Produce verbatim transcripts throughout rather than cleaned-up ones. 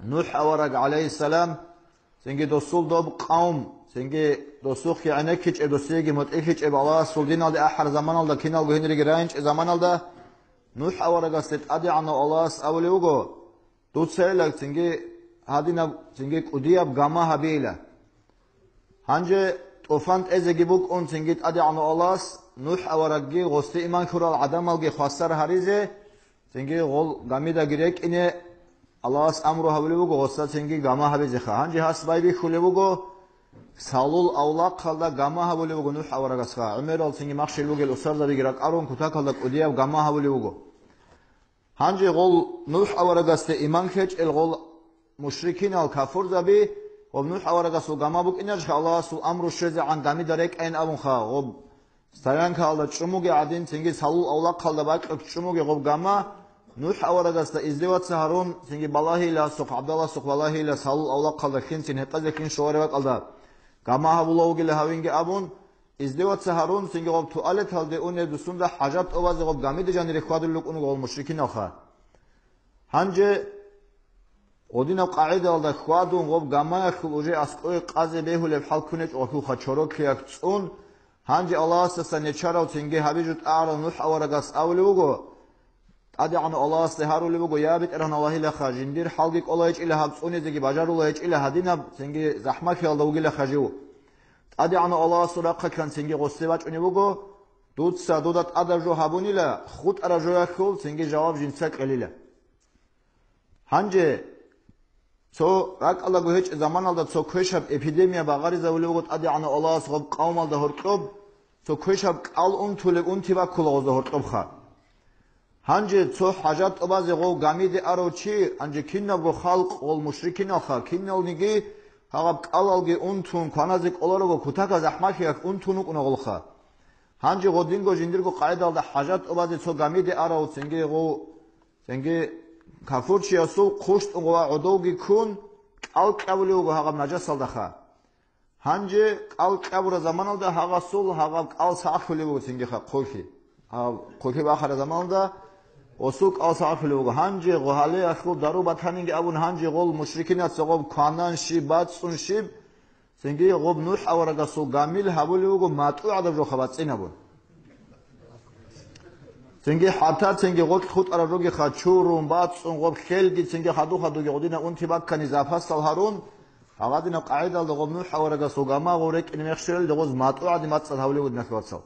НухӀ авараг, гӀалайгьиссалам, цинги досул доб къавм, цинги досухъе гӀенеккичӀеб, досиеги мутӀигьичӀеб, Аллагьасул диналде ахӀар заманалда, киналго гьенриги раинчӀеб заманалда, НухӀ аварагасде ТӀадегӀанав Аллагьас абулев вуго: «Дуцайилан цинги гьадинаб, цинги кӀудияб гама гьабейила». Гьанже тӀуфан тӀезеги букӀун, цинги ТӀадегӀанав Аллагьас НухӀ аварагги гъосде иман лъурал гӀадамалги хвасар гьаризе, цинги гъол гамидаги рекӀине Аллагьас амру гьабулев вуго гъосда цинги гама гьабизеха. Гьанже гьас байбихьулев вуго, салул авлахъалда гама гьабулев вуго НухӀ аварагасха. ГӀемерал цинги махщел бугел усарзабиги ракӀарун, кутакалда кӀудияб гама гьабулев вуго. Гьанже гъол НухӀ аварагасде иман лъечӀел гъол мушрикинал, кафурзаби, гъоб НухӀ аварагасул гама букӀинарищха Аллагьасул амру щвезегӀан гамида рекӀайин абунха, гъоб стоянкаялда чӀумуги гӀадин, цинги салул авлахъалда бакьулъ чӀумуги гъоб гама, НухӀ аварагасда издеваться гьарун, цинги балагьиласухъ, ГӀабдалласухъ балагьила салул авлахъалда лъимцин гьекъезе лъим щвареб бакӀалда гама гьабулев вугила гьавинги абун, издеваться гьарун, цинги гъоб туалеталде унеб дусунда хӀажат тӀубазе гъоб гамида жанире хьвадулел рукӀун гъол мушрикиналха. Гьанже гъодинаб къагӀидаялда хьвадун гъоб гамаялъул уже аскӀове къазе бегьулеб хӀал ккун гьечӀолъулха чороклъиялъ цӀун, гьанже Аллагьасдасан нечарав цинги гьабижу тӀагӀарав НухӀ аварагас абулев вуго, ТӀадегӀанав Аллагьасде гьарулев вуго: «Я, БетӀергьан Аллагьилаха, жиндир хӀалги кӀола гьечӀила гьаб, цӀунизеги бажарула гьечӀила гьадинаб, цинги захӀмалъиялда вугилаха жив». ТӀадегӀанав Аллагьасул рахъалъан цинги гъосде бачӀунев вуго: «Дуца дуда тӀадаб жо гьабунила, хутӀараб жоялъул цинги жаваб жинца кьелила». Гьанже цо ракӀалдаго гьечӀеб заманалда цо квешаб эпидемия багъаризавулев вуго ТӀадегӀанав Аллагьас гъоб къавмалда гьоркьоб, цо квешаб кӀал унтулеб унти баккула гъозда гьоркьобха. Гьанже цо хӀажат тӀубазе гъов гамиде арав чи, гьанже кинабго халкъ гъол мушрикиналха, киналниги гьагъаб кӀалалги унтун кваназе кӀоларого кутакаб захӀмалъиялъ унтун вукӀуна гъолха. Гьанже гъодинго жиндирго къагӀидалда хӀажат тӀубазе цо гамиде арав цинги гъов Цинги кафурчиясул хъущтӀун ва гӀодовги ккун, кӀал кьабулев вуго гьагъаб нажасалдаха. Гьанже кӀал кьабураб заманалда гьагъасул гьагъаб кӀал сагӀлъулев вуго, цинги ха хъулъи. Гьаб хъулъи бахараб заманалда гъосул кӀал сагӀлъулев вуго. Гьанже гъо-, гьале ахлу дару батанинги абун, гьанже гъол мушрикинаца гъоб кванан щиб, бацӀцӀун щиб, Цинги гъоб НухӀ аварагасул гамил гьабулев вуго матӀу гӀадаб жоха бацӀцӀинабун. Цинги хӀатта цинги гъоркь хутӀараб жогиха чурун, бацӀцӀун, гъоб хелги цинги хаду-хадуги гъодинаб унти баккани запасал гьарун, гьагъадинаб къагӀидалда гъоб НухӀ аварагасул гама гъов рекӀин мехщелалде гъоз матӀу гӀадин бацӀцӀад гьавулев вуго, диналъул вацал.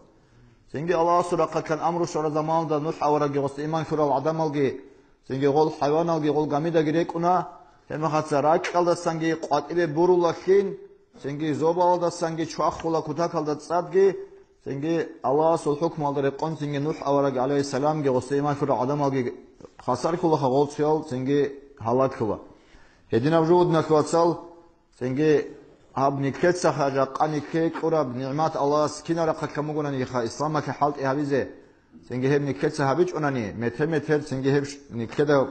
Цинги Аллагьасул рахъалъан амру щвараб заманалда НухӀ аварагги гъосда иман лъурал гӀадамалги, цинги гъол хӀайваналги гъол гамидаги рекӀуна, гьеб мехалъ ракьалдасанги къватӀибе бурулалъин, цинги зобалалдасанги чвахула кутакалда цӀадги, цинги Аллагьасул хӀукмуялда рекъон цинги НухӀ авараг гӀалайгьиссаламги гъосда иман лъурал гӀадамалги хвасарлъулаха гъолцоял, цинги гьалаклъула. Гьединаб жо, диналъул вацал, Цинги гьаб нилъецаха жакъа нилъее кьураб нигӀмат Аллагьас кинаб рахъалъан бугонаниха исламалъе хӀалтӀи гьабизе, цинги гьеб нилъеца гьабичӀонани, метер-метер цинги гьеб ш-, нилъеда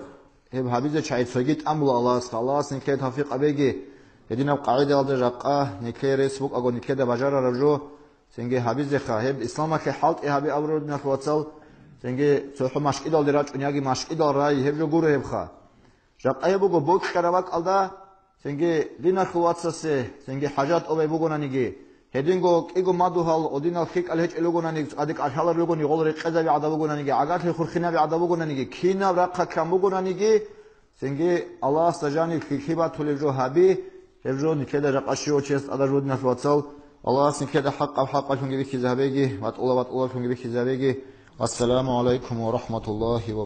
гьеб гьабизе чагӀи цоги тӀамула Аллагьасха. Аллагьас нилъее тавфикъ гьабеги, гьединаб къагӀидалда жакъа нилъее рес букӀаго нилъеда бажарараб жо цинги гьабизеха. Гьеб исламалъе хӀалтӀи гьаби абураб, диналъул вацал, цинги цохӀо машкӀидалде рачӀун яги машкӀидал рай, гьеб жо гуро гьебха. Жакъа гьеб буго бокьараб бакӀалда, цинги диналъул вацасе, цинги хӀажат тӀубай бугонаниги, гьединго кӀиго мадугьал гъодинал лъикӀал гьечӀел ругонаниги, цӀадикӀ архӀалар ругони, гъол рекъезаби гӀадаб бугонаниги, гӀагарлъи хурхинаби гӀадаб бугонаниги, кинаб рахъалъан бугонаниги, цинги Аллагьасда жаниб лъикӀлъи батулеб жо гьаби, гьеб жо нилъеда жакъа щивав чияс тӀадаб жо, диналъул вацал, Аллагьас нилъеда хӀакъаб хӀакъалъунги бихьизабеги, батӀулаб батӀулаблъунги бихьизабеги. Вассаламу гӀалайкум ва рахӀматуллагьи ва